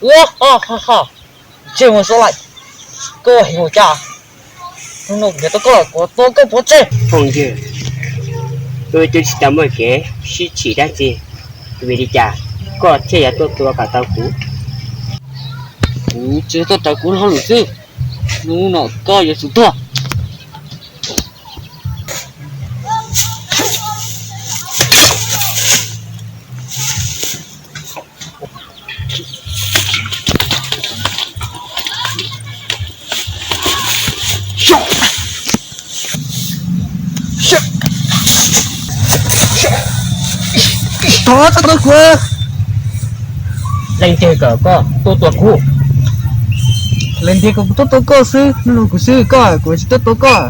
Ua ho ho ho, ntsej muag suab laim, koj heev ua cas? Hnub no kuv yuav tau koj lawm, kuv tua koj pov tseg. Phooj ywg, wb twb tsis tau muaj kev sib chim dab tsi, vim li cas koj thiaj yuav tuaj tua kom tau kuv? Kuv tsuas tuaj raws kuv hauj lwm xwb, hnub no koj yuav tsum tuag. Thov txhob tua kuv. Leej twg kom koj tuaj tua kuv? Leej twg kom kuv tuaj tua koj xwb, hnub no kuv xwb, koj kuv tsis tuaj tua koj.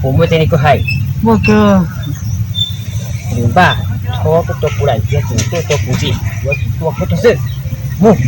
Kuv muaj teeb neeg kuv hais. Muaj kawg. Lwm npaj, txhob tuaj tua kuv lawm, yog tseem tuaj tua kuv ces yuav tsum tua koj tag xwb. Mus.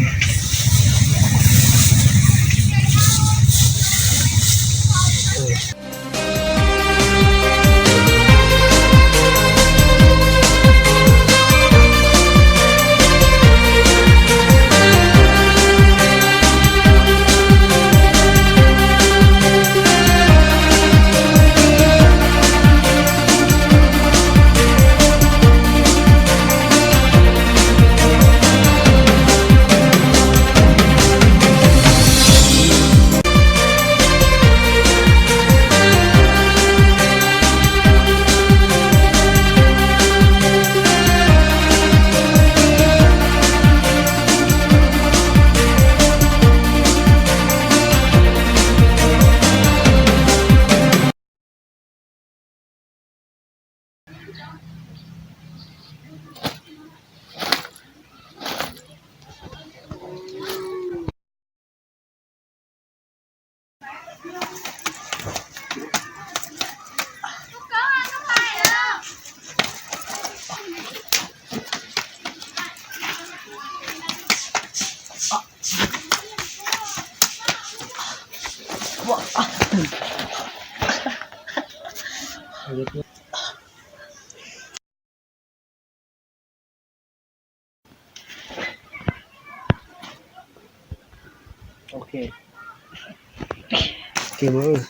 Ok. Ok, mus.